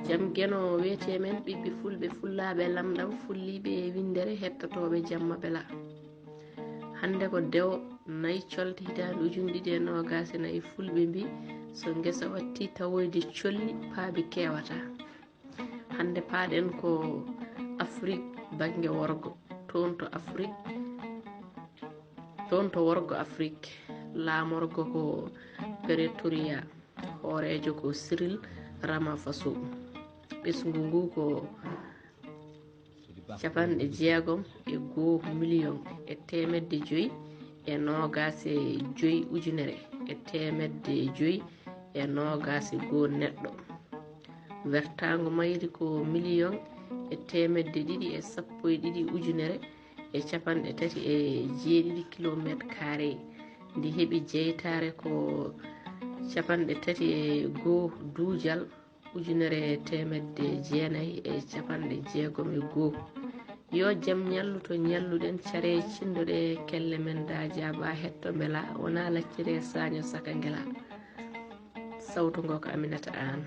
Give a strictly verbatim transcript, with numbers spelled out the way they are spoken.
Jam Geno wiyetee men, ɓiɓɓe fulɓe, fullaaɓe lamɗam, fulliiɓe e winndere, hettotooɓe Jamma Bela. Hannde ko dewo nay colte hitaande ujunɗiɗi e noogaas e nayi, fulɓe mbi so ngesa watti tawoyde colli, paabi keewata. Hannde paaɗen ko Afrik bannge worgo, toon to Afrik, toon to worgo Afrik, laamorgo ko Pretoria, hooreejo ko Cyril Ramaphosa. Ɓesngu ngu ko capanɗe jeegom e goo miliyoŋ e teemedde joy e noogaas e joy ujunere e teemedde joy e noogaas e goo neɗɗo. Wertaango mayri ko miliyoŋ e teemedde ɗiɗi e sappo e ɗiɗi ujunere e capanɗe tati e jeeɗiɗi kilomeeter carré. Ndi heɓi jeytaare ko capanɗe tati e goo duujal ujunere e teemedde jeenayi e capanɗe jeegom e goo. Yo jam ñallu to ñalluɗen, care cindoɗe kelle men da jaaba hetto mbela wona laccire saaño saka ngela. Sawtu ngo ko Aminata Aan.